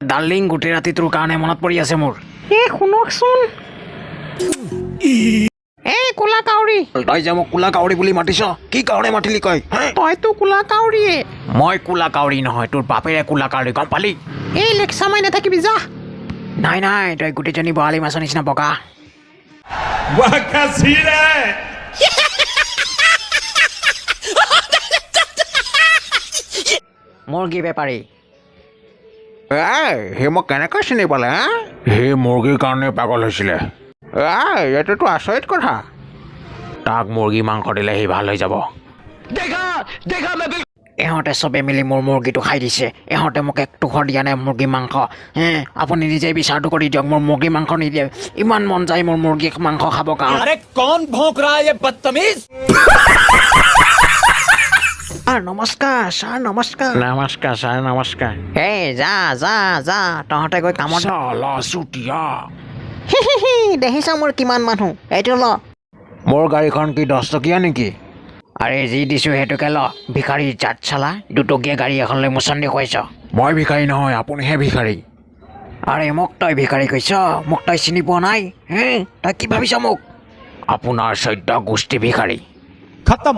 Darling, গোটেই ৰাতি তোৰ কাৰণে মনত পৰি আছে মোৰ। এই শুনকচোন, এই কোলা কাউৰী। তই যে মোক কোলা কাউৰী বুলি মাতিছ, কি কাৰণে মাতিলি কয় হে? তইতো কোলা কাউৰীয়ে। মই কোলা কাউৰী নহয়, তোৰ বাপেৰে কোলা কাউৰী, গম পালি? এই লেকচাৰ মাৰি নাথাকিবি, যা। নাই নাই, তই গোটেইজনী বৰালি মাছৰ নিচিনা বগা। वाह, क्या सीन है! মুৰ্গী বেপাৰী। এই, সি মোক কেনেকৈ চিনি পালে হা? সেই মুৰ্গীৰ কাৰণে পাগল হৈছিলে। এই, এইটোতো আচৰিত কথা। তাক মুৰ্গী মাংস দিলে সি ভাল হৈ যাব। ইহঁতে চবে মিলি মোৰ মুৰ্গীটো খাই দিছে। ইহঁতে মোক এক টুকুৰা দিয়া নাই মুৰ্গী মাংস হে। আপুনি নিজেই বিচাৰটো কৰি দিয়ক, মোৰ মুৰ্গী মাংস নিদিয়ে। ইমান মন যায় মোৰ মুৰ্গী মাংস খাব কাৰণে। अरे, कौन भौंक रहा है ये बदतमीज? ছাৰ নমস্কাৰ, ছাৰ নমস্কাৰ। নমস্কাৰ ছাৰ, নমস্কাৰ। এই যা যা যা, তহঁতে গৈ কামত। চালা চুতীয়া। দেখিছ মোৰ কিমান মানুহ? এইটো ল। মোৰ গাড়ীখন কি 10 টকীয়া নেকি? আৰে, যি দিছোঁ সেইটোকে ল, ভিখাৰী জাত চালা। দুটকীয়া গাড়ী এখন লৈ মোচন দেখুৱাইছ। মই ভিখাৰী নহয়, আপুনিহে ভিখাৰী। আৰে, মোক তই ভিখাৰী কৈছ? মোক তই চিনি পোৱা নাই হে? তই কি ভাবিছ মোক? আপোনাৰ 14 গোষ্ঠী ভিখাৰী। खत्म।